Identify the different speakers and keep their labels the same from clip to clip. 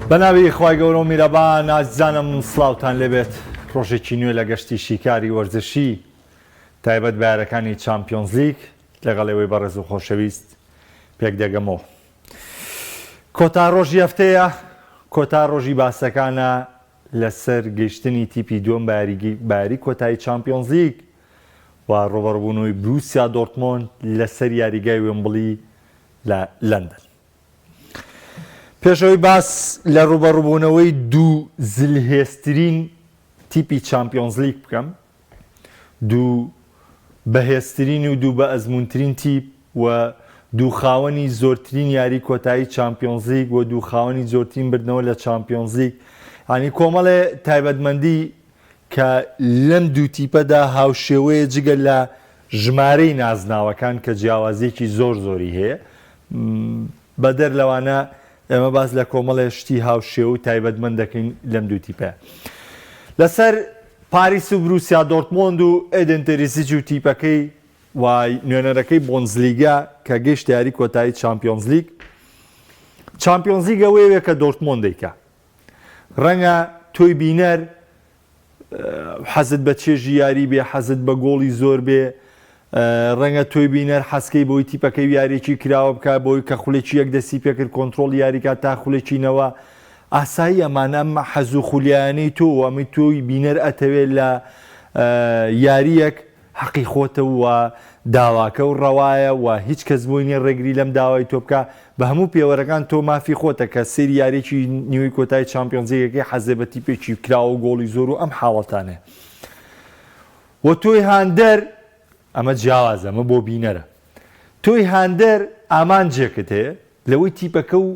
Speaker 1: بەناوی خوای گەورە و میرەبان ئازیزانم سڵاوتان لێبێت ڕۆژێکی نوێ لە گەشتی شیکاری وەرزشی تایبەت بە یارەکانی چامپیۆنزلیگ لەگەڵ ئێوەی بەڕێز و خۆشەویست پێک دەگەمەوە. کۆتا ڕۆژی هەفتەیە، کۆتا ڕۆژی باسەکانە لەسەر گەیشتنی تیپی دووەم بە یاری کۆتایی چامپیۆنزلیگ و ڕوبەڕوبوونەوەی بروسیا دۆرتمۆند لەسەر یاریگای وێمبڵی لە لەندەن. پێش ئەوەی باس لە ڕوبەڕوبوونەوەی دوو زلهێزترین تیپی چامپیۆنزلیگ بکەم، دوو بەهێزترین و دوو بەئەزموونترین تیپ و دوو خاوەنی زۆرترین یاری کۆتایی چامپیۆنزلیگ و دوو خاوەنی زۆرترین بردنەوە لە چامپیۆنزلیگ یانی کۆمەڵێ تایبەتمەندی کە لەم دوو تیپەدا هاوشێوەیە جگە لە ژمارەی نازناوەکان کە جیاوازیەکی زۆر زۆری هەیە بەدەر لەوانە ئێمە باس لە کۆمەڵێ شتی هاوشێوە و تایبەتمەند دەکەین لەم دوو تیپە. لەسەر پاریس و بروسیا دۆرتمۆند و ئێدن تێریزیچ و تیپەکەی و نوێنەرەکەی بۆندزلیگا کە گەیشتە یاری کۆتایی چامپیۆنزلیگ. چامپیۆنزلیگ ئەوەیە کە دۆرتمۆند دەیکا. ڕەنگە تۆی بینەر حەزت بە چێژی یاری بێ، حەزت بە گۆڵی زۆر بێ، ڕەنگە تۆی بینەر حەزکەی بۆی تیپەکەی یاریەکی کراوە بکا بۆی کە خولێکی یەک دەستی پێکرد کۆنترۆڵی یاریکا تا خولێکی نەوە ئاسایی ئەمان ئەم حەز و خولیایانەی تۆ و ئەمەی تۆی بینەر ئەتەوێ لە یاریەک حەقی خۆتە و داواکە و ڕەوایە و هیچ کەس بۆی نیە ڕێگری لەم داوای تۆ بکا بە هەموو پێوەرەکان تۆ مافی خۆتە کە سەیری یاریەکی نیوەی کۆتای چامپیۆنزلیگەکەی حەزێ بە تیپێکی کراوە و گۆڵی زۆر و ئەم حاڵەتانەیە و تۆی هاندەر ئەمە جیاوازە ئەمە بۆ بینەرە تۆی هاندەر ئامانجێکت هەیە لەوەی تیپەکە و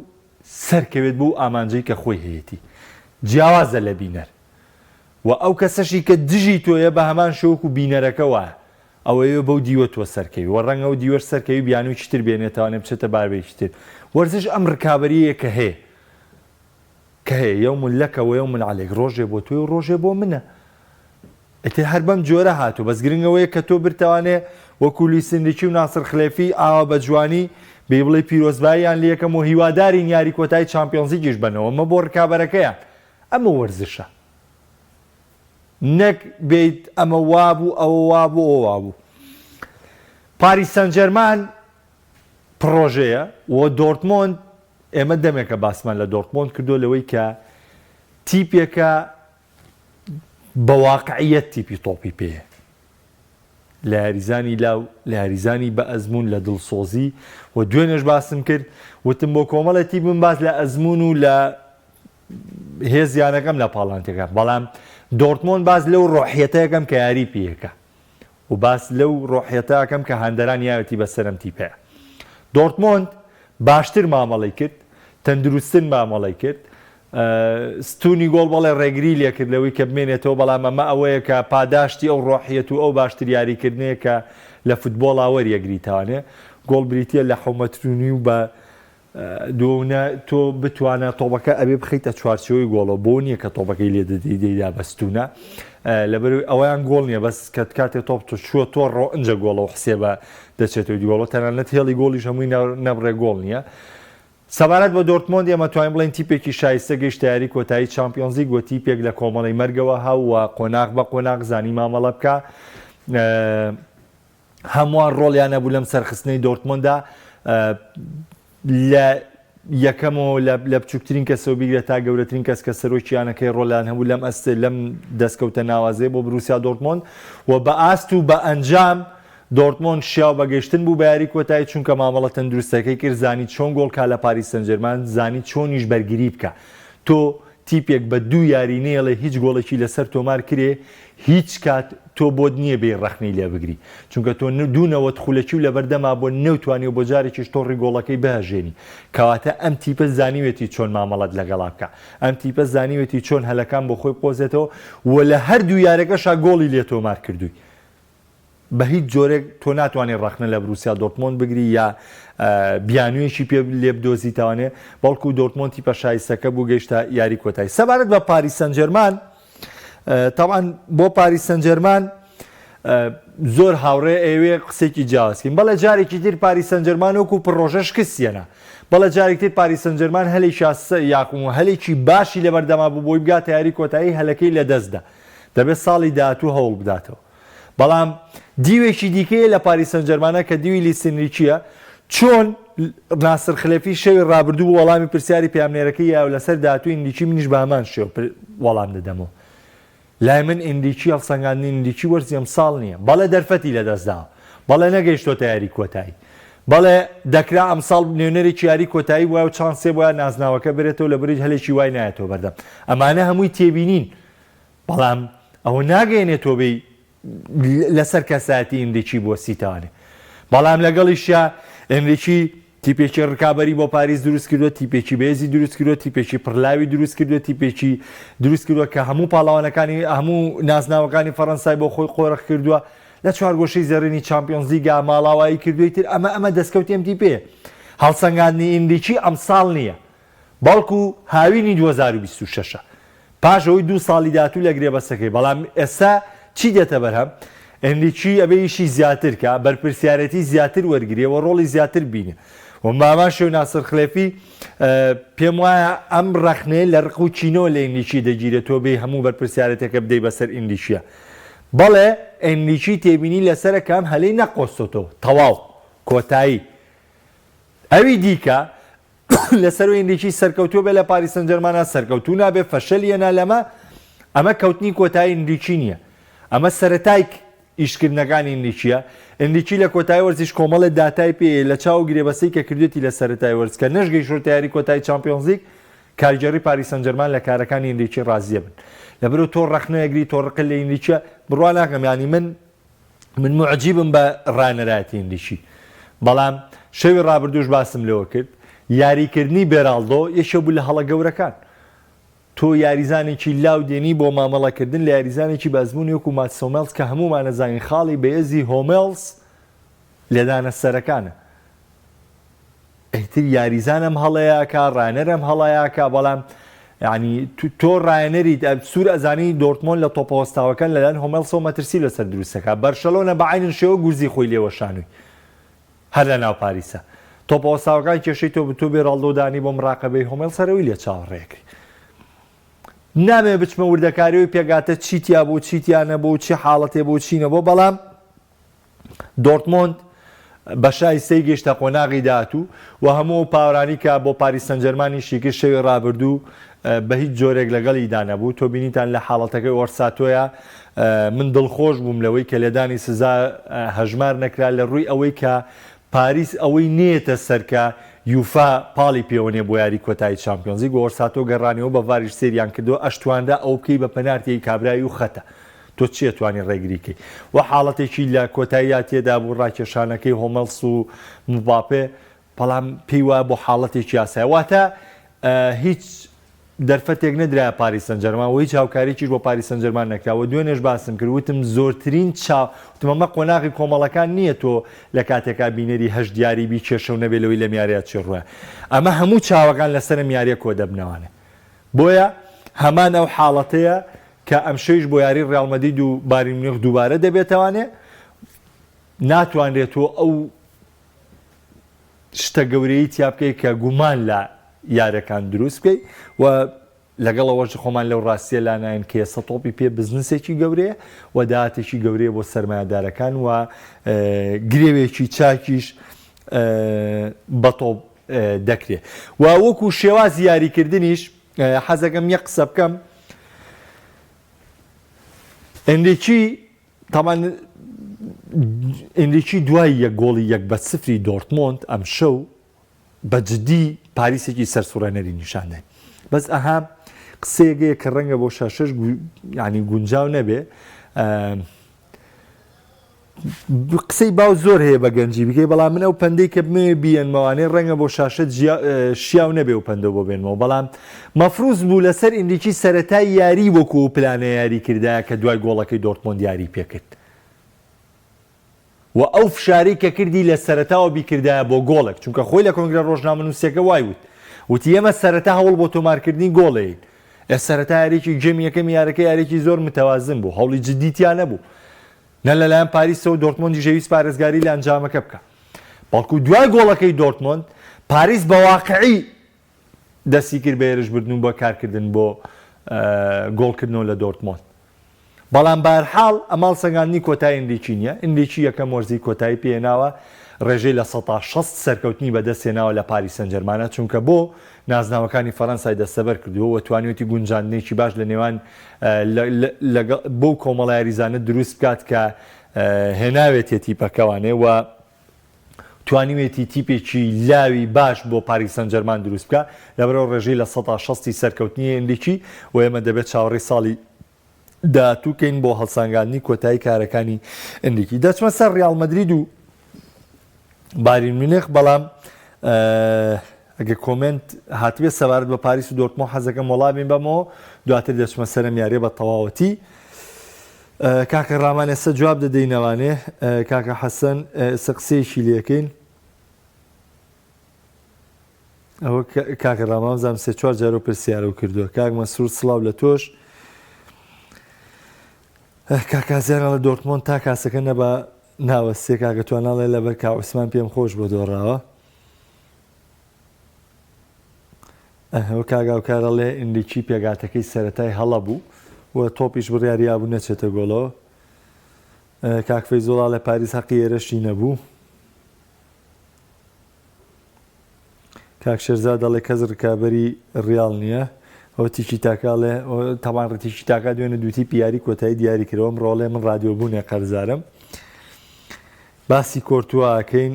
Speaker 1: سەرکەوێت بۆ ئامانجەی کە خۆی هەیەتی جیاوازە لە بینەر و ئەو کەسەشی کە دژی تۆیە بە هەمان شێوە وەکو بینەرەکە وایە ئەوەیە بەو دیوە تۆ سەرکەوی وە ڕەنگە ئەو دیوەش سەرکەوی بیانوویەکی تر بێنێتەوانێ بچێتە باربێکی تر وەرزش ئەم ڕکابەریەیە کە هەیە کە هەیە یوم لک و یوم علیک ڕۆژێ بۆ تۆی و ڕۆژێ بۆ منە ئیتر هەر بەم جۆرە هاتوو بەس گرنگ ئەوەیە کە تۆ برتوانێ وەکو لویس ئینریکی و ناسر خلێفی ئاوا بە جوانی بێی بڵێی پیرۆزباییان لێکەم و هیوادارین یاری کۆتایی چامپیۆنزلیگیش بەنەوە ئەمە بۆ ڕکابەرەکەیان ئەمە وەرزشە نەک بێیت ئەمە وابوو ئەوە وابوو ئەوە وابوو. پاریس سانجێرمان پڕۆژەیە و دۆرتمۆند ئێمە دەمێکە باسمان لە دۆرتمۆند کردووە لەوەی کە تیپێکە بە واقعیەت تیپی تۆپی پێیە لە یاریزانی لاو لە یاریزانی بە ئەزموون لە دڵسۆزی و دوێنێش باسم کرد وتم بۆ کۆمەڵێ تیپ من باس لە ئەزموون و لە هێز یانەکەم لە پاڵانتەکە بەڵام دۆرتمۆند باس لەو ڕۆحیەتەکەم کە یاری پێیەکە و باس لەو ڕۆحیەتە ئەکەم کە هاندەران یاوێتی بەسەر ئەم تیپەیا. دۆرتمۆند باشتر مامەڵەی کرد، تەندروستتر مامەڵەی کرد، ستوونی گۆڵ بەڵێ ڕێگری لێکرد لەوەی کە بمێنێتەوە، بەڵام ئەمە ئەوەیە کە پاداشتی ئەو ڕۆحیەت و ئەو باشتر یاریکردنەیە کە لە فوتبۆڵا وەریەگریتەوانێ. گۆڵ بریتییە لە حەومەترونی و بە دووەونە تۆ بتوانە تۆپەکە ئەبێ بخەیتە چوارچێوەی گۆڵەوە بۆ نییە کە تۆپەکەی لێ دەدەی دەیدا بە ستونە لەبەر ئەویان گۆڵ نییە بەس کە کاتێ تۆپ تۆ چووە تۆ ڕۆ ئەنجە گۆڵەوە حسێبە دەچێتەوە گۆڵە تەنانەت هێڵی گۆڵیش هەمووی نەبڕێ گۆڵ نییە سەبارەت بە دۆرتمۆند ئێمە توانین بڵێین تیپێکی شایستە گەیشتە یاری کۆتایی چامپیۆنزلیگ و تیپێک لە کۆمەڵەی مەرگەوە هاو و قۆناغ بە قۆناغ زانی مامەڵە بکە هەمووان ڕۆڵیان هەبوو لەم سەرخستنەی دۆرتمۆندا لە یەکەمەوە لە بچووکترین کەسەوە بیگرە تا گەورەترین کەس کە سەرۆکی یانەکەی ڕۆلیان هەبوو لەم ئەست لەم دەستکەوتە ناوازەیە بۆ بروسیا دۆرتمۆند و بە ئاست و بە ئەنجام دۆرتمۆند شیاو بە گەیشتن بوو بە یاری کۆتایی چونکە مامەڵە تەندروستەکەی کرد زانی چۆن گۆڵ کا لە پاریس سەنجێرمان زانی چۆنیش بەرگری بکا تۆ تیپێک بە دوو یاری نەیەڵێ هیچ گۆڵێکی لەسەر تۆمار کرێ هیچ کات تۆ بۆت نییە بێی ڕەخنەی لێ بگری چونکە تۆ دوو 90 خولەکی و لەبەردەما بۆ نەوتوانیوە بۆ جارێکیش تۆڕی گۆڵەکەی بهەژێنی کەواتە ئەم تیپە زانیوێتی چۆن مامەڵەت لەگەڵا بکا ئەم تیپە زانیوێتی چۆن هەلەکان بۆ خۆی بقۆزێتەوە و لە هەردوو یارەکەشا گۆڵی لێ تۆمار کردووی بە هیچ جۆرێک تۆ ناتوانانی ڕەخنە لە بروسیا دۆرتمۆند بگری یا بیانوویەکی پێ لێ بدۆزیتەوانێ بەڵکو دۆرتمۆند تیپە شایستەکە بوو گەیشتە یاری کۆتایی سەبارەت بە پاریس سەنجێرمان تاوان بۆ پاریس سەنجێرمان زۆر هاوڕێ ئەوێ قسێکی جیاوازکەین بەڵێ جارێکی تر پاریس سەنجێرمان وەکو پڕۆژە شکستیەنە. بەڵێ جارێکتر پاریس سەنجەرمان هەلێکی یاخو هەلێکی باشی لەبەردەما بوو بۆی بگاتە یاری کۆتایی هەلەکەی لەدەستدا دەبێت ساڵی داهاتوو هەوڵ بداتەوە بەڵام دیوێکی دیکەیە لە پاریس سەنجەرمانە کە دیوی لویس ئینریکییە چۆن ناسر خلێفی شەوی ڕابردوو بۆ وەڵامی پرسیاری پەیامنێرەکەی یاو لەسەر داهاتووی ئینریکی منیش بە هەمان شێوە وەڵام دەدەمەوە لای من ئینریکی هەڵسەنگاندنی ئینریکی وەرزی ئەمساڵ نییە بەڵێ دەرفەتی لەدەستداوە بەڵێ نەگەیشتۆتە یاری کۆتایی بەڵێ دەکرا ئەمساڵ نوێنەرێکی یاری کۆتایی بوایە و چانسێ بوایە نازناوەکە برێتەوە لە بریج هەلێکی وای نایەتەوە بەردەم ئەمانە هەمووی تێبینین بەڵام ئەوە ناگەیەنێ تۆ بێی لەسەر کەسایەتی ئینریکی بوەستیتەوانێ. بەڵام لەگەڵیشیا ئینریکی تیپێکی ڕکابەری بۆ پاریس دروست کردووە، تیپێکی بەهێزی دروست کردووە، تیپێکی پڕلاوی دروست کردووە، تیپێکی دروست کردووە کە هەموو پاڵەوانەکانی هەموو نازناوەکانی فەڕەنسای بۆ خۆی قۆرخ کردووە، لە چوارگۆشەی زێڕینی چامپیۆنزلیگا ماڵاوایی کردووە، ئیتر ئەمە ئەمە دەستکەوتی ئەم تیپەیە. هەڵسەنگاندنی ئینریکی ئەمساڵ نییە. بەڵکو هاوینی 2026 ە پاش ئەوەی دوو ساڵی داهاتوو لە گرێبەستەکەی، بەڵام ئێستا چی دێتە بەرهەم؟ ئێنریکی ئەبێ ئیشی زیاتر کا، بەرپرسیارێتی زیاتر وەرگرێ و ڕۆڵی زیاتر ببینێ و بەهەمان شێوە ناسر خلێفی پێم وایە ئەم ڕەخنەیە لە ڕق و کینەوە لە ئێنریکی دەگیرێت تۆ بێی هەموو بەرپرسیارێتەکە بدەی بەسەر ئێنریکیە. بەڵێ ئێنریکی تێبینی لەسەرە کە ئەم هەلەی نەقۆستۆتەوە. تەواو. کۆتایی. ئەوی دیکە لەسەروی ئینریکی سەرکەوتوو بێ لە پاریس سەنجەرمانا سەرکەوتوو نابێ فەشەلی هێنا لەمە ئەمە کەوتنی کۆتایی ئینریکی نییە ئەمە سەرەتای ئیشکردنەکانی ئینریکیە ئینریکی لە کۆتایی وەرزیش کۆمەڵێ داتای پێ لە چاو گرێبەسەی کە کردوێتی لە سەرەتای وەرز کە نەشگەیشتۆتە یاری کۆتایی چامپیۆنزلیگ کارگێڕی پاریس سەنجەرمان لە کارەکانی ئینریکی ڕازیە بن لەبەرو تۆ ڕەخنەیەگری تۆ ڕقت لە ئینریکیە بڕوا ناکەم یانی من من موعجیبم بە ڕانەرایەتی ئینریکی بەڵام شەوی ڕابردووش باسم لەوە کرد یاریکردنی بێراڵدۆ یەکێ بوو لە هەڵە گەورەکان تۆ یاریزانێکی لاو دێنی بۆ مامەڵەکردن لە یاریزانێکی بە ئەزموونی وەکو ماتس هۆمێڵس کە هەموومان ئەزانین خاڵی بەهێزی هۆمێڵس لێدانە سەرەکانە ئیتر یاریزان ئەم هەڵەیە ئەکا ڕانەر ئەم هەڵەیە ئەکا بەڵام یعنی تۆ ڕایەنەریت سوور ئەزانی دۆرتمۆن لە تۆپە وەستاوەکان لەلایەن هۆمێڵسەوە مەترسی لەسەر دروستەکە بەرشەلۆنە بە عینن شێوە گورزی خۆی لێوەشانوی هەر لە ناو پاریسە تۆپە وەستاوەکان کێشەی تۆ تۆ بێراڵدۆ دانی بۆ مراقەبەی هۆمێڵس هەرەوەی لێ چاوەڕێکری نامەوێ بچمە وردەکاریەوەی پێگاتە چی تیا بوو چی تیا نەبوو چی حاڵەتێ بوو چی نەبوو بەڵام دۆرتمۆند بە شایستەیی گەیشتە قۆناغی داهاتوو و هەموو ئەو پاوەرانەی کە بۆ پاریس سانجێرمانیشی کرد شەوی رابردوو بە هیچ جۆرێک لەگەڵیدا نەبوو. تۆ بینیتان لە حاڵەتەکەی ئۆرساتۆیا من دڵخۆش بووم لەوەی کە لێدانی سزا هەژمار نەکرا لە رووی ئەوەی کە پاریس ئەوەی نەیەتە سەر کە یوفا پاڵی پێوەنێ بۆ یاری کۆتایی چامپیۆنزلیگ و ئۆرساتۆ گەڕانەوە بە ڤاریش سەیریان کردەوە ئەشتوانرا ئەوە بکەی بە پەنارتیی کابرای و خەتە. تۆ چی ئەتوانی ڕێگری کەی و حاڵەتێکی لە کۆتاییا تێدا بوو ڕاکێشانەکەی هۆمێڵس و مباپێ بەڵام پێی وایە بۆ حاڵەتێکی یاسای واتە هیچ دەرفەتێک نەدرایە پاریس سەنجەرمان و هیچ هاوکاریکیش بۆ پاریس سەنجەرمان نەکرا و دوێنێش باسم کرد وتم زۆرترین چا وتم ئەمە قۆناغی کۆمەڵەکان نییە تۆ لە کاتێکا بینەری هەشت یاری بی کێشە و نەبێ لەوەی لەم یاریە چی ڕووە ئەمە هەموو چاوەکان لەسەر ئەم یاریە کۆ دەبنەوانێ بۆیە هەمان ئەو حاڵەتەیە کە ئەمشەویش بۆ یاری ڕیاڵ مەدرید و بایرن میونخ دووبارە دەبێتەوانێ، ناتوانرێت تۆ ئەو شتە گەورەی تیا بکەیت کە گومان لە یارەکان دروست بکەیت و لەگەڵ ئەوەش خۆمان لەو ڕاستیە لاناین کە ئێستا تۆپی پێ بزنسێکی گەورەیە و داهاتێکی گەورەیە بۆ سەرمایەدارەکان و گرێوێکی چاکیش بە تۆپ دەکرێت و وەکو شێوازی یاریکردنیش حەزەکەم یەک قسە بکەم ئەنریکی تامان ئەنریکی دوای یەک گۆڵی یەک بە سفری دۆرتمۆند ئەم شەو بە جدی پاریسێکی سەرسوڕێنەری نیشانداین بەس ئەها قسەیەگەیە کە ڕەنگە بۆ شاشەش ینی گونجاو نەبێ قسەی باو زۆر هەیە بە گەنجی بکەی بەڵام من ئەو پەندەی کە بمەوێ بیەنمەوانەی ڕەنگە بۆ شاشە شیاو نەبێ و پەندە بۆ بێنمەوە بەڵام مەفروز بوو لەسەر ئینریکی سەرەتای یاری وەکو ئەو پلانە یاری کردایە کە دوای گۆڵەکەی دۆرتمۆند یاری پێکرد و ئەو فشارەی کە کردی لە سەرەتاوە بیکردایە بۆ گۆڵێک چونکە خۆی لە کۆنگرە ڕۆژنامەنووسیەکە وای وت وتی ئێمە سەرەتا هەوڵ بۆ تۆمارکردنی گۆڵێین ئێ سەرەتا یاریی گێمی یەکەمی یارەکە یاریی زۆر متەوازن بوو هەوڵی جدی تیا نەبوو نە لەلایەن پاریسەوە دۆرتمۆندیش ئەویست پارێزگاری لە ئەنجامەکە بکا بەڵکو دوای گۆڵەکەی دۆرتمۆند پاریس بە واقعی دەستی کرد بە هێرشبردن و بە کارکردن بۆ گۆڵکردنەوە لە دۆرتمۆند. بەڵام بەهەرحاڵ ئەمە هەڵسەنگاندنی کۆتای ئینریکی نییە، ئینریکی یەکەم وەرزی کۆتایی پێهێناوە، رێژەی 60% سەرکەوتنی بەدەستهێناوە لە پاریس سانجێرمانە، چونکە بۆ نازناوەکانی فەرەنسای دەستەبەر کردووە و توانیویەتی گونجاندنێکی باش لە نێوان لەگەڵ بەو کۆمەڵە یاریزانە دروست بکات کە هێناوێتیە تیپەکەوانێ و توانیوێتی تیپێکی لاوی باش بۆ پاریس سانجێرمان دروست بکا، لەبەرئەوە ڕێژەی 60% ی سەرکەوتنی ئێنریکی و ئێمە دەبێت چاوەڕێی ساڵی داهاتوو کەین بۆ هەڵسانگاندنی کۆتایی کارەکانی ئێنریکی. دەچمە سەر ڕیاڵ مەدرید و بایرن میونخ، بەڵام ئەگەر comment هاتبێت سەبارەت بە پاریس و دۆرتمۆند حەزەکەم وەڵامی بەمەوە، دواتر دەچمە سەر ئەم یارییە بە تەواوەتی. کاکە ڕامان ئێستا جواب دەدەینەوانێ کاکە حەسەن ئێستا قسەیەکی لەکەین ئەوە کاکە ڕامان زام سێ چوار جارۆ پرسیارە و کردووە کاک مەسرور سڵاو لە تۆش کاکازیان ئەڵێ دۆرتمۆند تا کاسەکە نەبا ناوەستێ کاکە تواناڵێ لەبەر کا عوسمان پێم خۆش بۆ دۆڕاوە ئەوە کاک هاوکار ئەڵێ ئینریکی پێکهاتەکەی سەرەتای هەڵە بوو و تۆپیش بڕیاری یابوو نەچێتە گۆڵەوە. کاک فەیزوڵا ئەڵێ پاریس هەقی ئێرەشی نەبوو. کاک شێرزاد ئەڵێ کەس ڕکابەری ڕیاڵ نییە. ئەوە تیکی تاکا ئەڵێ تەبان ڕتیکی تاکا دوێنێ دووتی پیاری کۆتایی دیاری کرەوە ئەم ڕۆڵێ من ڕادیۆ بوونێ قەرزارم. باسی کۆرتوا ئەکەین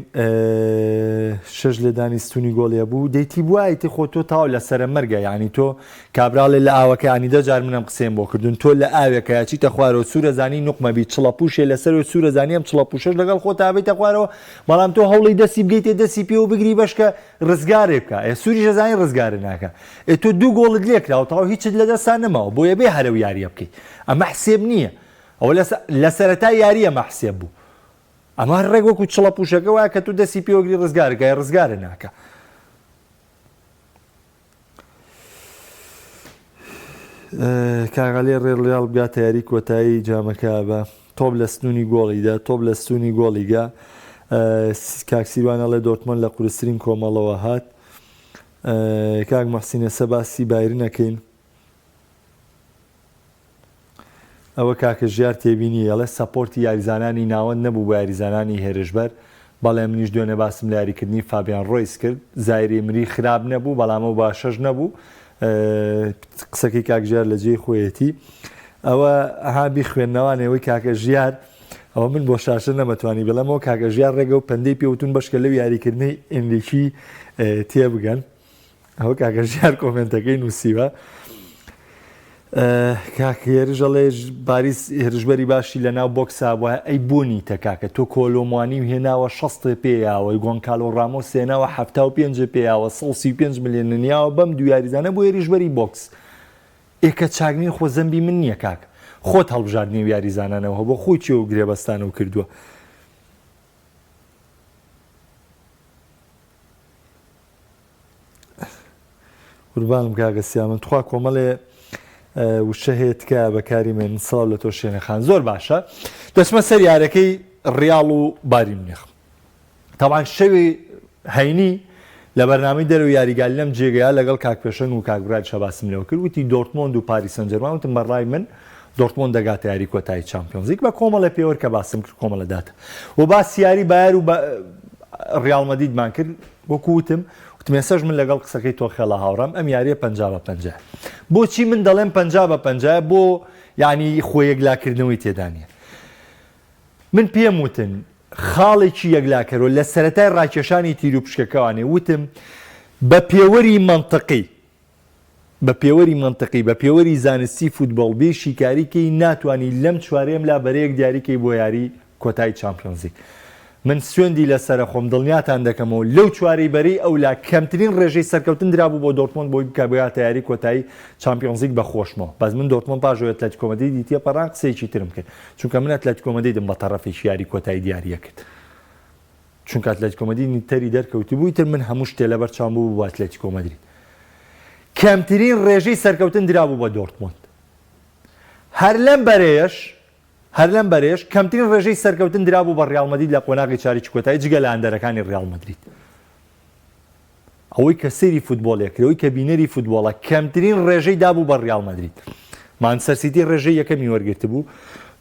Speaker 1: شەش لێدانی ستونی گۆڵی هەبوو دەی تیبوایە تی خۆ تۆ تاو لە سەرە مەرگە یانی تۆ کابراڵێ لە ئاوەکە ینی دە جار منم قسەیم بۆ کردون تۆ لە ئاوێکە یاچیتە خوارەوە سوورە زانی نوقمە بی چڵە پوشێ لەسەرەوە سوورە زانی ئەم چڵە پوشەش لەگەڵ خۆ تابیتە خوارەوە بەڵام تۆ هەوڵی دەستی بگەیتێ دەستی پێوە بگری بەشکە ڕزگارێ بکە ئێ سووریش ئەزانی ڕزگارە ناکە ئێ تۆ دوو گۆڵت لێکراوە تەواو هیچت لەدەستا نەماوە بۆیە بێ هەرەو یاریە بکەیت ئەمە حسێب نییە ئەوە لە سەرەتای یاریە مە حسێب بوو ئەمە هەر ڕێک وەکو چڵە پوشەکە وایە کە تۆ دەستی پێوەگری ڕزگارت کە ڕزگارت ناکا. کاک عەلی ڕێڵ ڕیاڵ بگاتە یاری کۆتایی جامەکە بە تۆپ لە ستونی گۆڵیدا تۆپ لە ستونی گۆڵیگا کاک سیروان ئەڵێ دۆرتمۆند لە قورسترین کۆمەڵەوە هات کاک محسین ئێستا باسی بایرنەکەین ئەوە کاکە ژیار تێبینی ئەڵێ support ی یاریزانانی ناوەند نەبوو بۆ یاریزانانی هێرشبەر، بەڵێ منیش دوێنێ باسم لە یاریکردنی فابیان ڕۆیس کرد، زایری ئمری خراپ نەبوو بەڵام ئەو باشەش نەبوو، قسەکەی کاک ژیار لە جێی خۆیەتی. ئەوە ها بیخوێننەوانێ ئەوەی کاکە ژیار ئەوە من بۆ شاشە نەمەتوانی بڵێمەوە کاکە ژیار ڕێگە و پەندەی پێوتون بەشکە لەو یاریکردنەی ئینریکی تێبگەن. ئەوە کاکە ژیار کۆمێنتەکەی نووسیوە کاک هێرش ئەڵێ باریس هێرشبەری باشی لە ناو بۆکسا بووە ئەی بۆ نیتە کاکە تۆ کۆلۆموانی و هێناوە شەستێ پێیاوە گۆنکالۆ ڕامۆس هێناوە 75 پێیاوە 135 ملیۆن نیاوە بەم دوو یاریزانە بۆ هێرشبەری بۆکس ئێکە چاک نین خۆ زەمبی من نییە کاک خۆت هەڵبژاردنی و یاریزانانەوە بۆ خۆی چێ و گرێبەستانەوە کردووە قوربانم کاکە سیامەند تخوا کۆمەڵێ وشە هەیە تکایە بەکاری مێنن سڵاو لە تۆ شێنە خان زۆر باشە دەچمە سەر یارەکەی ڕیاڵ و باری منیخ تاوان شەوی هەینی لە بەرنامەی دەرەوە یاریگا لەم جێگەیە لەگەڵ کاک پێشەنگ و کاک برای شەباسم لەوە کرد وتی دۆرتمۆند و پاریس سەنجەرمان وتم بەڕای من دۆرتمۆند دەگاتە یاری کۆتایی چامپیۆنزلیگ بە کۆمەڵە پێوەر کە باسم کرد کۆمەڵە داتا و باسی یاری بایەر و ڕیاڵ مەدریدمان کرد وەکو وتم وتم ئێستاش من لەگەڵ قسەکەی تۆخێڵا هاوڕام ئەم یاریە 50 بە 50 بۆچی من دەڵێم 50 بە 50 بۆ یعنی خۆ یەکلاکردنەوەی تێدا نییە من پێم وتن خاڵێکی یەکلاکەرەوە لە سەرەتای ڕاکێشانی تیروپشکەکەوانێ وتم بە پێوەری مەنتقی بە پێوەری مەنتقی، بە پێوەری زانستی فوتبۆڵ بێ شیکاری کەی ناتوانی لەم چوارەیەم لا بەرەیەک دیاری کەی بۆ یاری کۆتای چامپیۆنزلیگ. من سوێندی لەسەرە خۆم دڵنیاتان دەکەمەوە لەو چوارەی بەرەی ئەولا کەمترین ڕێژەی سەرکەوتن درابوو بۆ دۆرتمۆند بۆی بکا بگاتە یاری کۆتایی چامپیۆنزلیگ بە خۆشمەوە بەس من دۆرتمۆند پاش ئەوەی ئەتلەتیکۆ مەدریدی تێپەڕان قسەیەکی ترم کرد چونکە من ئەتلەتیکۆ مەدریدم بە تەڕەفێکی یاری کۆتایی دیاریەکرد. چونکە ئەتلەتیکۆ مەدرید تەری دەرکەوتبوو ئیتر من هەموو شتێ لەبەر چاوم بوو بۆ ئەتلەتیکۆ مەدرید کەمترین ڕێژەی سەرکەوتن درابوو بە دۆرتمۆند هەر لەم بەرەیەش هەر لەم بەرەیەش کەمترین ڕێژەی سەرکەوتن درابوو بە ڕیاڵ مەدرید لە قۆناغی چاریکی کۆتایی جگە لە ئەندەرەکانی ڕیاڵ مەدرید. ئەوەی کە سەیری فوتبۆڵ ئەکرێ، ئەوەی کە بینەری فوتبۆڵە، کەمترین ڕێژەی دابوو بە ڕیاڵ مەدرید. مانچستەر سیتی ڕێژەی یەکەمی وەرگرتبوو،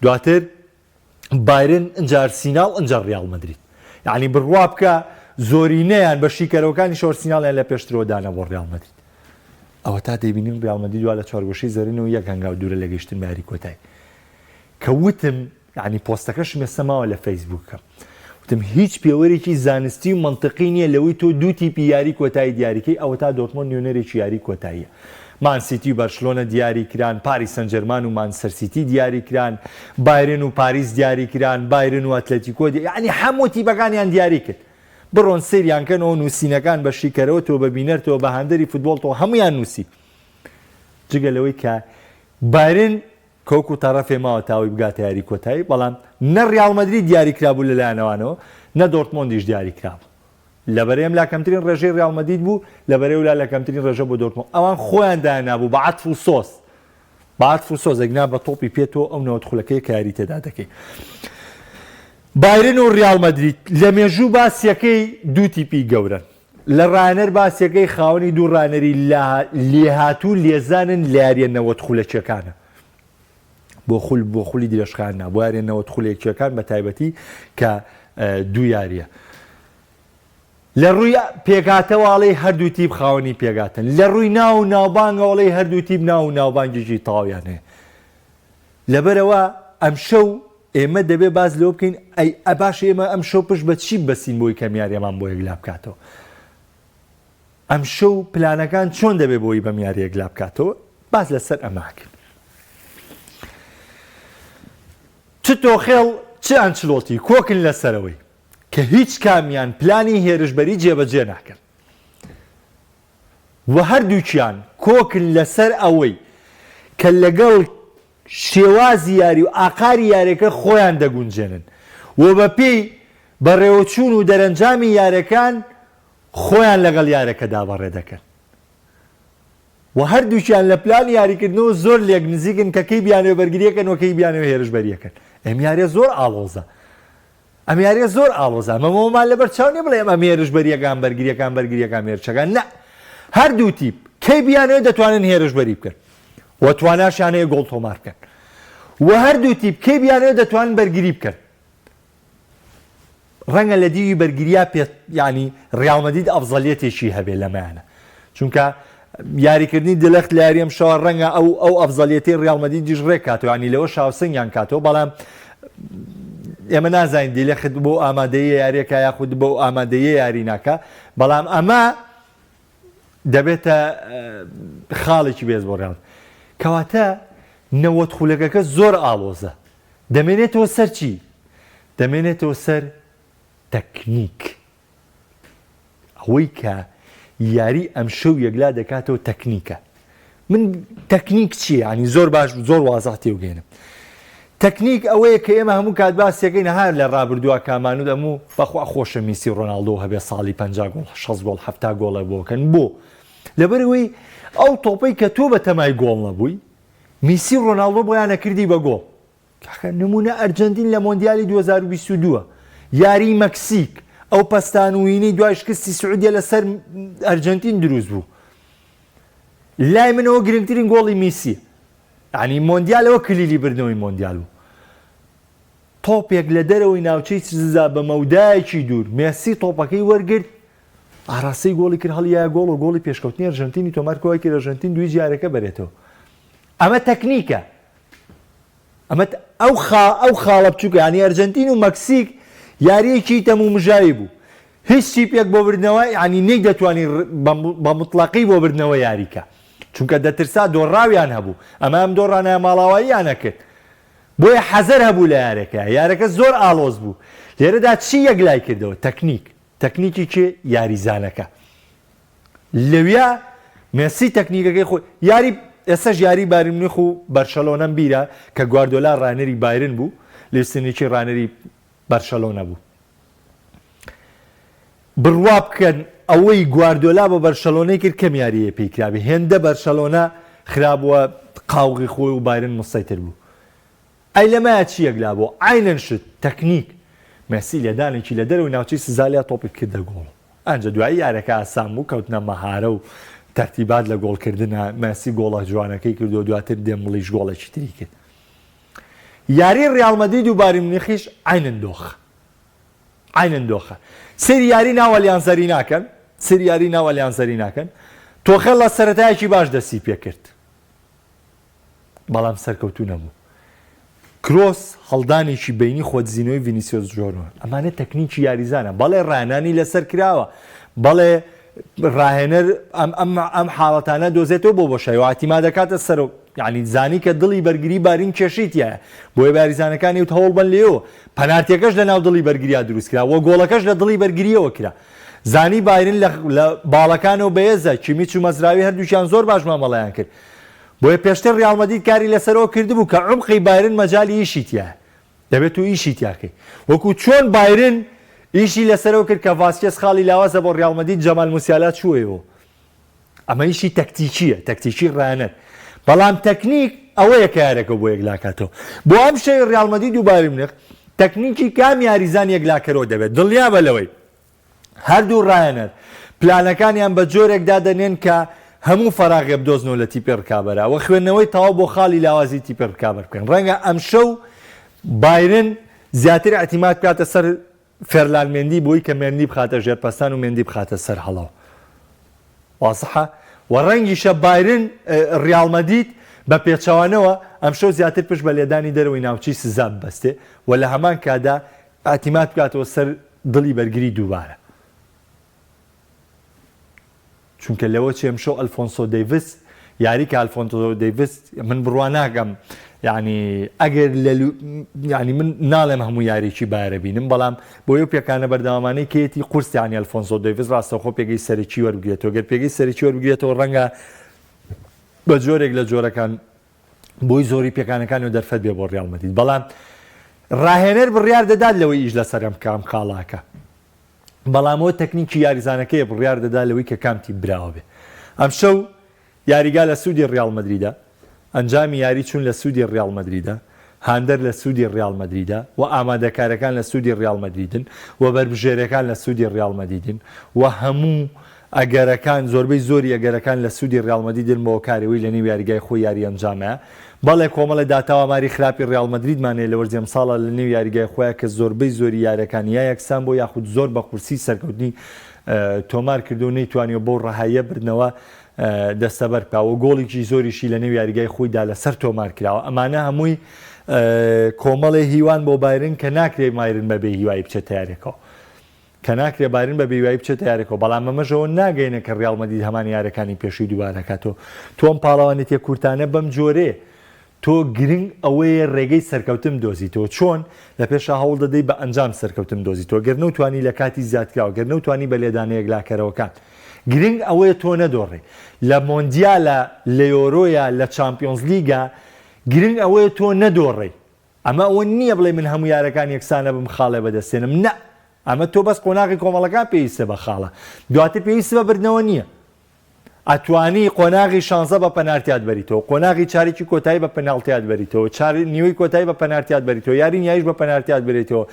Speaker 1: دواتر بایرن، ئینجا ئەرسیناڵ، ئینجا ڕیاڵ مەدرید. یەعنی بڕوا بکە زۆرینەیان بە شیکەرەوەکانیش ئەرسیناڵیان لە پێشترەوە دانا بۆ ڕیاڵ مەدرید. ئەوەتا دەیبینین ڕیاڵ مەدرید وا لە چوارگۆشەی زەرینەوە یەک هەنگاو دوورە لە گەیشتن بە یاری کۆتایی. کە وتم یەعنی پۆستەکەشم ئێستا ماوە لە فەیسبووکەم وتم هیچ پێوەرێکی زانستی و مەنتقی نییە لەوەی تۆ دوو تیپی یاری کۆتایی دیاریکەی ئەوەتا دۆرتمۆند نوێنەرێکی یاری کۆتاییە مان سیتی و بەرشلۆنە دیاری کران پاریس سەنجەرمان و مانچستەر سیتی دیاری کران بایرن و پاریس دیاری کران بایرن و ئەتلەتیکۆ یەعنی هەموو تیپەکانیان دیاری کرد بڕۆن سەیریان کەنەوە نووسینەکان بە شیکەرەوە تۆ بە بینەر تۆ بە هاندەری فوتبۆڵ تۆ هەمویان نووسی جگە لەوەی کە بایرن کۆک و تەڕەفێ ماوە تا ئەوەی بگاتە یاری کۆتایی، بەڵام نە ریاڵ مەدرید دیاری کرابوو لەلایەن ئەوانەوە، نە دۆرتمۆندیش دیاری کرابوو. لە بەرەی ئەملا کەمترین رێژەی ریاڵ مەدید بوو، لە بەرەی ئەولا لە کەمترین رێژە بۆ دۆرتمۆند. ئەوان خۆیان دایاننابوو بە عەتف و سۆز. بە عەتف و سۆز، ئەگینا بە تۆپی پێ تۆ ئەو 90 خولەکەیە کە یاری تێدا دەکەی. بایرن و ریاڵ مەدرید لە مێژوو باسیەکەی دوو تیپی گەورەن. لە راهێنەر باسیەکەی خاوەنی دوو راهێنەری لێهاتوو لێزانن لە یاریە 90 خولەکیەکانە بۆ خول بۆ خولی درێژخایەن نا بۆ یاریە 90 خولەکیەکان بە تایبەتی کە دوو یاریە لە ڕووی پێکاتەواڵی هەردوو تیپ خاوەنی پێگاتن لە ڕووی ناو و ناوبانگەوەڵی هەردوو تیپ ناو و ناوبانگێکی تەواویان هەیە لەبەرەوە ئەمشەو ئێمە دەبێ باس لەوە بکەین ئەی باشە ئێمە ئەمشەو پشت بە چی ببەستین بۆی کەم یاریەمان بۆ یەکلا بکاتەوە؟ ئەمشەو پلانەکان چۆن دەبێ بۆی بەم یاری یەکلا بکاتەوە؟ باس لەسەر ئەمە ئەکەین. چ تۆخێڵ چ ئەنچلۆتی کۆکن لەسەرەوەی کە هیچ کامیان پلانی هێرشبەری جێبەجێ ناکەن و هەردووکیان کۆکن لەسەر ئەوەی کە لەگەڵ شێوازی یاری و ئاقاری یاریەکە خۆیان دەگونجێنن و بەپێی بەڕێوەچوون و دەرەنجامی یارەکان خۆیان لەگەڵ یارەکەدا بەڕێ دەکەن و هەردووکیان لە پلانی یاریکردنەوە زۆر لێک نزیکن کە کەی بیانەوێ بەرگریەکەن و کەی بیانەوێ هێرشبەریەکەن. ئەم یاریە زۆر ئاڵۆزە. ئەم یاریە زۆر ئاڵۆزە. ئەمە مەوەمان لەبەر چاو نیە بڵێم ئەم هێرشبەریەکان بەرگریەکان بەرگریەکان هێرشەکان نا. هەردوو تیپ کەی بیانەوێت دەتوانن هێرشبەری بکەن و تواناشیان هەیە گۆڵ تۆمار بکەن و هەردوو تیپ کەی بیانەوێت دەتوانن بەرگری بکەن. ڕەنگە لە دیوی بەرگریا پێ یانی ڕیاڵ مەدرید ئەفزەلیەتێکی هەبێ لەمەیانە چونکە یاریکردنی دلەخت لە یاری ئەمشەوە ڕەنگە ئەو ئەو ئەفزەلیەتەی ڕیاڵ مەدریدیش ڕێک کاتەوە ینی لەوە شاوسەنگیان کاتەوە بەڵام ئێمە نازانین دیلەخت بۆ ئامادەیە یاریەکە یاخود بۆ ئامادەیە یاری ناکە بەڵام ئەمە دەبێتە خاڵێکی بێز بۆ ڕیاڵ کەواتە 90 خولەکەکە زۆر ئاڵۆزە دەمێنێتەوە سەر چی؟ دەمێنێتەوە سەر تەکنیک. ئەوەی کە یاری ئەمشەو یەکلا دەکاتەوە تەکنیکە. من تەکنیک چییە؟ ینی زۆر باش زۆر وازح تێوگەێنم. تەکنیک ئەوەیە کە ئێمە هەموو کات باسیەکەین هەر لە ڕابردووە کامانود ئەموو بەخوا خۆشە میسی ڕۆناڵدۆ هەبێ ساڵی 50 گۆڵ 60 گۆڵ 70 گۆڵە بۆکەن بۆ لەبەرئەوەی ئەو تۆپەی کە تۆ بە تەمای گۆڵ نەبووی میسی و ڕۆناڵدۆ بۆیان ئەکردی بە گۆڵ. کاکە نمونە ئەرجەنتین لە مۆندیالی 2022 یاری مەکسیک ئەو پەستان و هینەی دوای شکستی سعودیە لەسەر ئەرجەنتین دروست بوو لای منەوە گرنگترین گۆڵی میسی ینی مۆندیالەوە کلیلی بردنەوەی مۆندیال بوو تۆپێک لە دەرەوەی ناوچەی سزا بە مەودایەکی دوور مێسی تۆپەکەی وەرگرت ئاراستەی گۆڵی کرد هەڵیایە گۆڵ و گۆڵی پێشکەوتنی ئەرژەنتینی تۆمار کرد وای کرد ئەرژەنتین دووی جارەکە بەرێتەوە ئەمە تەکنیکە ئەمە ئەو خا ئەو خاڵە بچووکە ینی ئەرجنتین و مەکسیک یاریەکی تەم و مژاوی بوو هیچ تیپێک بۆ بردنەوە ینی نەی دەتوانی بە مطلقی بۆ بردنەوە یاریکە چونکە دەترسا دۆڕاویان هەبوو ئەمە ئەم دۆڕانە ماڵاواییانە کرد بۆیە حەزەر هەبوو لە یارەکە یارەکە زۆر ئاڵۆز بوو لێرەدا چی یەکلای کردەوە تەکنیک تەکنیکی کێ؟ یاریزانەکە. لەویا مێسی تەکنیکەکەی خۆی یاری ئێستاش یاری بایرن میونخ و بەرشەلۆنەم بیرە کە گواردۆلا ڕانەری بایرن بوو لویس ئینریکی ڕانەری بەرشەلۆنە بوو بڕوا بکەن ئەوەی گواردۆلا بە بەرشەلۆنەی کرد کەم یاریە پێی کرابێ هێندە بەرشەلۆنە خرابووە قاوغی خۆی و بایرن مسەیتر بوو ئەی لەمەیا چی یەکلا بۆ؟ عەینەن شت، تەکنیک. مێسی لێدانێکی لە دەرەوەی ناوچەی سزا لیا تۆپی کردە گۆڵ. ئەنجا دوایی یارەکە ئاسان بوو کەوتنە مەهارە و تەرتیبات لە گۆڵکردنا مێسی گۆڵە جوانەکەی کرد و دواتر دێمبڵیش گۆڵێکی تری کرد. یاری ڕیاڵ مەدرید و بایرن میونخیش عەینەن دۆخە. عەینەن دۆخە. سەیری یاری ناو ئەلیانز ئەرینا کەن، سەیری یاری ناو ئەلیانز ئەرینا کەن. تۆخێل لە سەرەتایەکی باش دەستی پێکرد. بەڵام سەرکەوتوو نەبوو. کرۆس هەڵدانێکی بەینی خۆدزینەوەی ڤینیسیۆس جۆنیۆر. ئەمانە تەکنیکی یاریزانە. بەڵێ ڕاهێنانی لەسەر کراوە. بەڵێ ڕاهێنەر ئەم ئەم ئەم حاڵەتانە دۆزێتەوە بۆ بۆشایی و ئیعتیماد دەکاتە سەر و یانی زانی کە دڵی بەرگری بارین کێشەی تیایە. بۆیە بە یاریزانەکانی وت هەوڵ بەن لێیەوە. پەنارتیەکەش لە ناو دڵی بەرگریا دروست کرا و گۆڵەکەش لە دڵی بەرگرییەوە کرا. زانی بایرن لە لە باڵەکانەوە بەهێزە، کیمیچ و مەزراوی هەردووکیان زۆر باش مامەڵەیان کرد. بۆیە پێشتر ریاڵ مەدرید کاری لەسەرەوە کردبوو کە عومقی بایرن مەجالی ئیشی تیایە. دەبێت تۆ ئیشی تیا کەی. وەکو چۆن بایرن ئیشی لەسەرەوە کرد کە ڤاسکێز خاڵی لاوازە بۆ ریاڵ مەدرید جەمال موسیالا چووەیەوە. ئەمە ئیشی تەکتیکییە، تەکتیکی راهێنەر. بەڵام تەکنیک ئەوەیە کە یاریەکە بۆ یەکلاکاتەوە. بۆ ئەم شەوی ریاڵ مەدرید و بایرن میونخ تەکنیکی کام یاریزان یەکلاکەرەوە دەبێت؟ دڵنیابە لەوەی هەردوو راهێنەر پلانەکانیان بە جۆرێک دادەنێن کە هەموو فەراغێ بدۆزنەوە لە تیپی رکابەرا و خوێندنەوەی تەواو بۆ خاڵی لاوازی تیپی رکابەر بکەن. رەنگە ئەمشەو بایرن زیاتر ئیعتیماد بکاتە سەر فێرلان مێندی بۆی کە مێندی بخاتە ژێر پەستان و مێندی بخاتە سەر هەڵەوە. وازحە؟ و رەنگیشە بایرن ریاڵ مەدید بە پێچەوانەوە ئەمشەو زیاتر پشت بە لێدانی دەرەوەی ناوچەی سزا ببەستێ و لە هەمان کاتدا ئیعتیماد بکاتەوە سەر دڵی بەرگری دووبارە. چونکە لەوە چێ ئەمشەو ئەلفۆنسۆ دەیڤس یاری کە ئەلفۆنسۆ دەیڤس من بڕوا ناکەم یعنی ئەگەر لە یعنی من ناڵێم هەموو یاریی بایرە بینم بەڵام بۆ یو پێکانە بەردەوامانەی کێتی قورس یعنی ئەلفۆنسۆ دەیڤس ڕاستەوخۆ پێگەی سەرەکی وەربگرێتەوە گەر پێگەی سەرەکی وەربگرێتەوە ڕەنگە بە جۆرێک لە جۆرەکان بۆی زۆری پێکانەکانی و دەرفەت بێ بۆ ڕیاڵ مەدرید بەڵام ڕاهێنەر بڕیار دەدات لەوەی ئیش لەسەر ئەم کام خاڵاکە بەڵام ئەوە تەکنیکی یاریزانەکەیە بڕیار دەدات لەوەی کە کام تیپ براوە بێ ئەمشەو یاریگا لە سوودی ڕیاڵ مەدریدە ئەنجامی یاری چوون لە سوودی ڕیاڵ مەدریدە هاندەر لە سوودی ڕیاڵ مەدریدە و ئامادەکارەکان لە سوودی ڕیاڵ مەدریدن و بەربژێرەکان لە سوودی ڕیاڵ مەدیدن و هەموو ئەگەرەکان، زۆربەی زۆری ئەگەرەکان لە سوودی ریاڵ مەدریدن بە هۆکاری ئەوەی لەنێو یاریگای خۆی یاری ئەنجامەیە. بەڵێ کۆمەڵێ داتا و ئاماری خراپی ریاڵ مەدریدمان هەیە لە وەرزی ئەمساڵا لەنێو یاریگای خۆیا کە زۆربەی زۆری یاریەکانی یا یەکسان بووە یاخود زۆر بە قورسی سەرکەوتنی تۆمار کردووە و نەیتوانیوە بەو ڕەهاییە بردنەوە دەستەبەر بکا و گۆڵیکی زۆریشی لەنێو یاریگای خۆیدا لەسەر تۆمار کراوە. ئەمانە هەمووی کۆمەڵێ هیوان بۆ بایرن کە ناکرێ بایرن بەبێ هیوایی بچێتە یاریەکەوە. کە ناکرێ بایرن بە بێهیوایی بچێتە یاریەکەوە، بەڵام ئەمەش ئەوە ناگەیەنێ کە ریاڵ مەدرید هەمان یاریەکانی پێشووی دووبارە دەکاتەوە. تۆ ئەم پاڵەوانێتیە کورتانە بەم جۆرەیە، تۆ گرنگ ئەوەیە رێگەی سەرکەوتن بدۆزیتەوە، چۆن؟ لە پێشا هەوڵ دەدەی بە ئەنجام سەرکەوتن بدۆزیتەوە، گەر نەوتوانی لە کاتی زیادکراو، گەر نەوتوانی بە لێدانە یەکلاکەرەوەکان. گرنگ ئەوەیە تۆ نەدۆڕێی. لە مۆندیالە، لە یۆرۆیە، لە چامپیۆنزلیگە، گرنگ ئەوەیە تۆ نەدۆڕێی. ئەمە ئەوە نییە بڵێی من هەموو یارەکان یەکسانە بم خاڵێ بەدەستێنم نا ئەمە تۆ بەس قۆناغی کۆمەڵەکان پێویستە بە خاڵە دواتر پێویست بە بردنەوە نییە ئەتوانی قۆناغی شانزە بە پەنارتیات بەریتەوە قۆناغی چارێکی کۆتایی بە پەناڵتیات بەریتەوە چار نیوەی کۆتایی بە پەنارتیات بەریتەوە یاری نیایش بە پەنارتیات بەریتەوە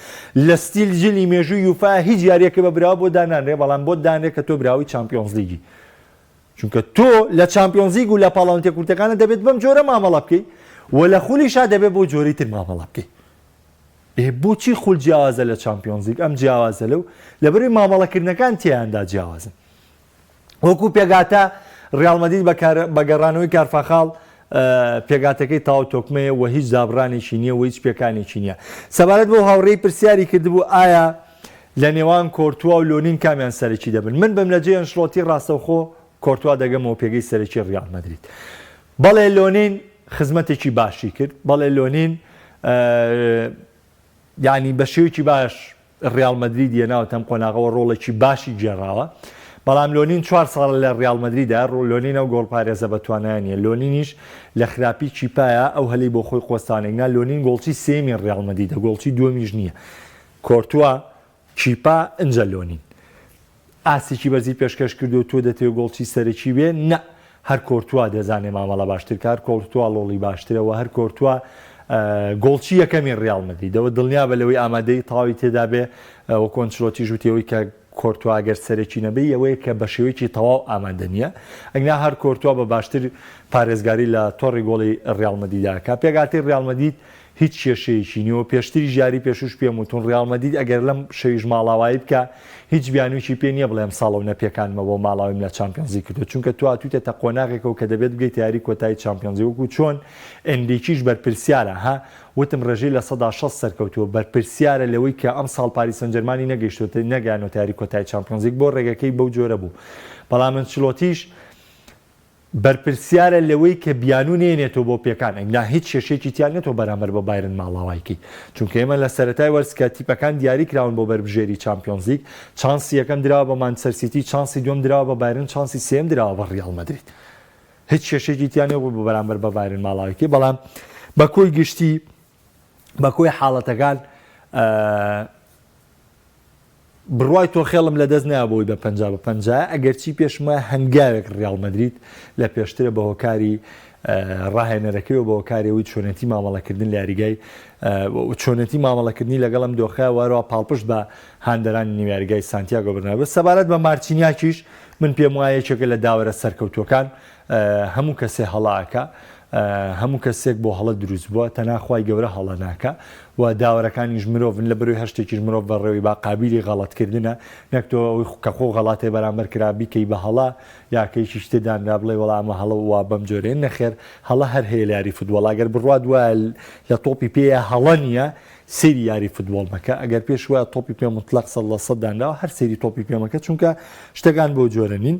Speaker 1: لە ستیل جلی مێژوو یوفا هیچ یاریەکە بە براوە بۆ دانانرێ بەڵام بۆ دانرێ کە تۆ براوەی چامپیۆنزلیگی چونکە تۆ لە چامپیۆنزلیگ و لە پاڵاوتە کورتەکانە دەبێت بەم جۆرە مامەڵە بکەی و لە خولیشا دەبێت بۆ جۆری تر مامەڵە بکەی. ئێ بۆچی خول جیاوازە لە چامپیۆنزلیگ؟ ئەم جیاوازە لەو لەبەرەوەی مامەڵەکردنەکان تێیاندا جیاوازن. وەکو پێگاتە ڕیاڵ مەدرید بە گەڕانەوەی کارفاخاڵ پێگاتەکەی تەواو تۆکمەیە و هیچ دابڕانێکی نییە و هیچ پێکانێکی نییە. سەبارەت بەو هاوڕێی پرسیاری کردبوو ئایا لە نێوان کۆرتوا و لۆنین کامیان سەرەکی دەبن؟ من بم لە جێی ئەنشلۆتی ڕاستەوخۆ کۆرتوا دەگەمەوە پێگەی سەرەکی ڕیاڵ مەدرید. بەڵێ لۆنین خزمەتێکی باشی کرد، بەڵێ لۆنین یانی بە شێوەیەکی باش ڕیاڵ مەدرید هێناوەتە ئەم قۆناغەوە ڕۆڵێکی باشی گێڕاوە، بەڵام لۆنین چوار ساڵە لە ڕیاڵ مەدریدە، لۆنین ئەو گۆڵپارێزە بەتوانایە نییە، لۆنینیش لە خراپی کیپایە ئەو هەلی بۆ خۆی قۆستانێک نا، لۆنین گۆڵچی سێیەمی ڕیاڵ مەدریدە، گۆڵچی دووەمیش نییە. کۆرتوا، کیپا، ئنجا لۆنین. ئاستێکی بەرزی پێشکەش کردووە تۆ دەتەوێ گۆڵچی سەرەکی بێ؟ نا، هەر کۆرتوا دەزانێ مامەڵە باشتر کە، هەر کۆرتوا ڵۆڵی باشترە و هەر کۆرتوا. گۆڵچی یەکەمی ڕیاڵ مەدریدەوە دڵنیابە لەوەی ئامادەیی تەواوی تێدابێ وەکو ئەنچلۆتیش وتی ئەوەی کە کۆرتوا گەر سەرەکی نەبێ ئەوەیە کە بە شێوەیەکی تەواو ئامادە نییە ئەگنا هەر کۆرتوا بە باشتر پارێزگاری لە تۆڕی گۆڵی ڕیاڵ مەدریدا ئەکا پێکهاتەی ڕیاڵ مەدرید هیچ کێشەیەکی نییە و پێشتریش یاری پێشووش پێم وتوون ڕیاڵ مەدرید ئەگەر لەم شەویش ماڵاوایی بکا هیچ بیانوویەکی پێ نییە بڵێ ئەمساڵ ئەو نەپێکانمە بۆ ماڵاویم لە چامپیۆنزلیگ کردووە چونکە تۆ هاتوویتەتە قۆناغێکەوە کە دەبێت بگەیتە یاری کۆتایی چامپیۆنزلیگ وەکو چۆن ئێنریکیش بەرپرسیارە ها وتم ڕێژەی 60% سەرکەوتووە بەرپرسیارە لەوەی کە ئەمساڵ پاریس سانجێرمانی نەگەیشتۆتە نەگەیانۆتە یاری کۆتایی چامپیۆنزلیگ بۆ ڕێگەکەی بەو جۆرە بوو بەڵام ئەنچلۆتیش بەرپرسیارە لەوەی کە بیانوو نەیەنێتەوە بۆ پێکان ئەگنا هیچ کێشەیەکی تیا نیە تۆ بەرامبەر بە بایرن ماڵاوای کەی چونکە ئێمە لە سەرەتای وەرز کە تیپەکان دیاری کراون بۆ بەربژێری چامپیۆنزلیگ چانسی یەکەم دراوە بە مانچستەر سیتی چانسی دووەم دراوە بە بایرن چانسی سێیەم دراوە بە ڕیاڵ مەدرید هیچ کێشەیەکی تیا نیە بۆ بەرامبەر بە بایرن ماڵاوای کەی بەڵام بە کۆی گشتی بە کۆی حاڵەتەکان بڕوای تۆخێڵم لەدەست نایە بۆی بە 50 بە 50 ئەگەرچی پێشم وایە هەنگاوێک ڕیاڵ مەدرید لە پێشترە بە هۆکاری ڕاهێنەرەکەی و بە هۆکاری ئەوەی چۆنێتی مامەڵەکردن لە یاریگای چۆنێتی مامەڵەکردنی لەگەڵ ئەم دۆخە وارەوە پاڵپشت بە هاندەرانی نێو یاریگای سانتیاگۆ بەرنابێ سەبارەت بە مارچینیاکیش من پێم وایە یەکێکە لە داوەرە سەرکەوتووەکان هەموو کەسێ هەڵە ئەکا هەموو کەسێک بۆ هەڵە دروست بووە تەنها خوای گەورە هەڵە ناکا و داوەرەکانیش مرۆڤن لە بەرۆی هەر شتێکیش مرۆڤ بەڕێوەی با قابیلی غەڵەت کردنە نەک تۆ ئەوەی کە خۆ غەڵاتێ بەرامبەر کرا بیکەی بە هەڵە یا کە یەکیش تێ دانرا بڵێ وەڵا ئەمە هەڵە وا بەم جۆرەیە نەخێر هەڵە هەر هەیە لە یاری فوتبۆڵ ئەگەر بڕوات وایە لە تۆپی پێیە هەڵە نییە سەیری یاری فوتبۆڵ مەکە ئەگەر پێش وایە تۆپی پێ مطلق 100% دانراوە هەر سەیری تۆپی پێ مەکە چونکە شتەکان بەو جۆرە نین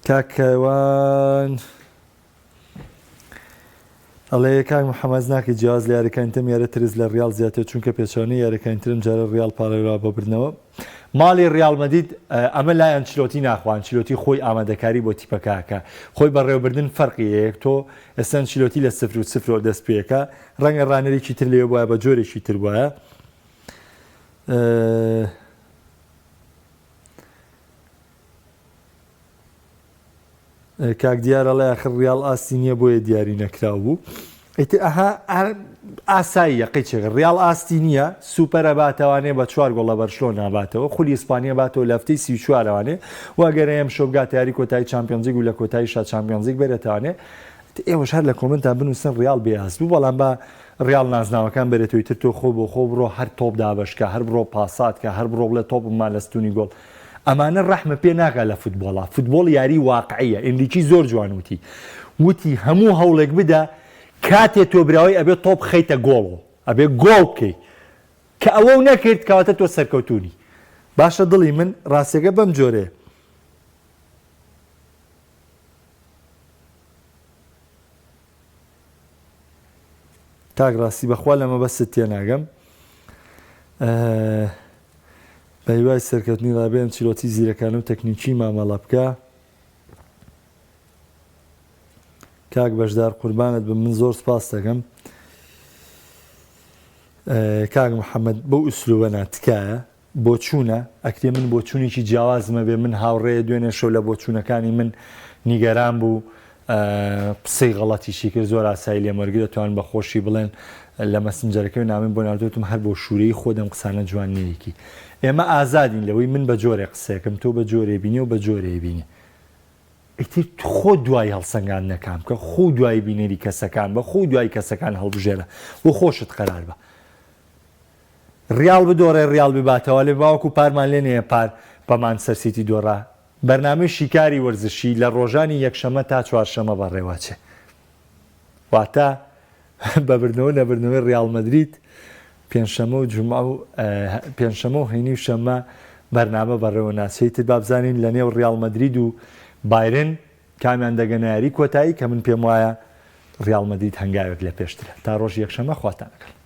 Speaker 1: کاک کاروان ئەڵێ کاک محەمەد ناکەی جیاواز لە یاریەکانی تەم یارە ترس لە ڕیاڵ زیاتر چونکە پێچەوانەی یاریەکانی ترم جارە ڕیاڵ پاڵێورا بۆ بردنەوە ماڵی ڕیاڵ مەدید ئەمە لای ئەنچلۆتی ناخوا ئەنچلۆتی خۆی ئامادەکاری بۆ تیپەکەکە خۆی بەڕێوەبردن فەرقی هەیە تۆ ئێستا ئەنچلۆتی لە سفر و سفرەوە دەست پێکە ڕەنگە ڕانەرێکی تر لێ وایە بە جۆرێکی تر وایە کاک دیار ئەڵێ ئاخر ڕیاڵ ئاستی نییە بۆیە دیاری نەکراو بوو ئیتر ئەها ئاساییە قیچێک ڕیاڵ ئاستی نییە سوپەرە باتەوانێ بە چوار گۆڵ لە بەرشلۆنە باتەوە خولی ئیسپانیا باتەوە لە هەفتەی 34 وانێ و ئەگەر ئەم شەو بگاتە یاری کۆتایی چامپیۆنزیگ و لە کۆتایی شا چامپیۆنزیگ بەرێتوانێ ئێوەش هەر لە comment ا بنووسن ڕیاڵ بێ ئاست بوو بەڵام با ڕیاڵ نازناوەکان بەرێتەوە ئیتر تۆ خۆ بۆ خۆ بڕۆ هەر تۆپ دابەشکە هەر بڕۆ پاسات کە هەر بڕۆ بڵێ تۆپم ما لە ستونی گۆڵ ئەمانە ڕەحمە پێ ناکا لە فوتبۆڵا فوتبۆڵ یاری واقعیە ئینریکی زۆر جوان وتی وتی هەموو هەوڵێک بدە کاتێ تۆ براوەی ئەبێ تۆپ خەیتە گۆڵۆ ئەبێ گۆڵ بکەی کە ئەوەو نەکرد کەواتە تۆ سەرکەوتوونی باشە دڵی من ڕاستیەکە بەم جۆرەیە. کاک ڕاستی بەخوا لە مەبەستت تێناگەم بە هیوای سەرکەوتنی ڕابێ ئەنچیلۆتی زیرەکانە و تەکنیکی مامەڵە بکە کاک بەشدار قوربانت بم من زۆر سپاس دەکەم کاک محەممەد بەو ئوسلوبە نا تکایە بۆچوونە، ئەکرێ من بۆچوونێکی جیاوازم هەبێ، من هاوڕێیە دوێنێ شەو لە بۆچوونەکانی من نیگەران بوو، قسەی غەڵەتیشی کرد، زۆر ئاسایی لێم وەرگر، دەتوانن بە خۆشی بڵێن لە مەسنجەرەکەی نامەی بۆ ناردووە، وتم هەر بۆ شوورەیی خۆت ئەم قسانە جوان نییەکی. ئێمە ئازادین لەوەی من بە جۆرێ قسەیەکەم، تۆ بە جۆرێ بینی و بە جۆرێ بینی. ئیتر خۆت دوای هەڵسەنگاندنەکان بکە، خۆو دوای بینەری کەسەکان بە، خۆو دوای کەسەکان هەڵبژێرە و خۆشت قەرار بە. ڕیاڵ بدۆڕێ ڕیاڵ بباتەوە لێ باوەکو پارمان لێ نەیە پار بە مانچستەر سیتی دۆڕا بەرنامەی شیکاری وەرزشی لە ڕۆژانی یەکشەمە تا چوارشەمە بەڕێوەچێ واتە بە بردنەوە نەبردنەوەی ڕیاڵ مەدرید پێنجشەمە و جومعە و پێنجشەمە و هەینی و شەممە بەرنامە بەڕێوە ناچێت تر با بزانین لە نێو ڕیاڵ مەدرید و بایرن کامیان دەگەنە یاری کۆتایی کە من پێم وایە ڕیاڵ مەدرید هەنگاوێک لە پێشترە تا ڕۆژی یەکشەمە خواتان لەگەڵ.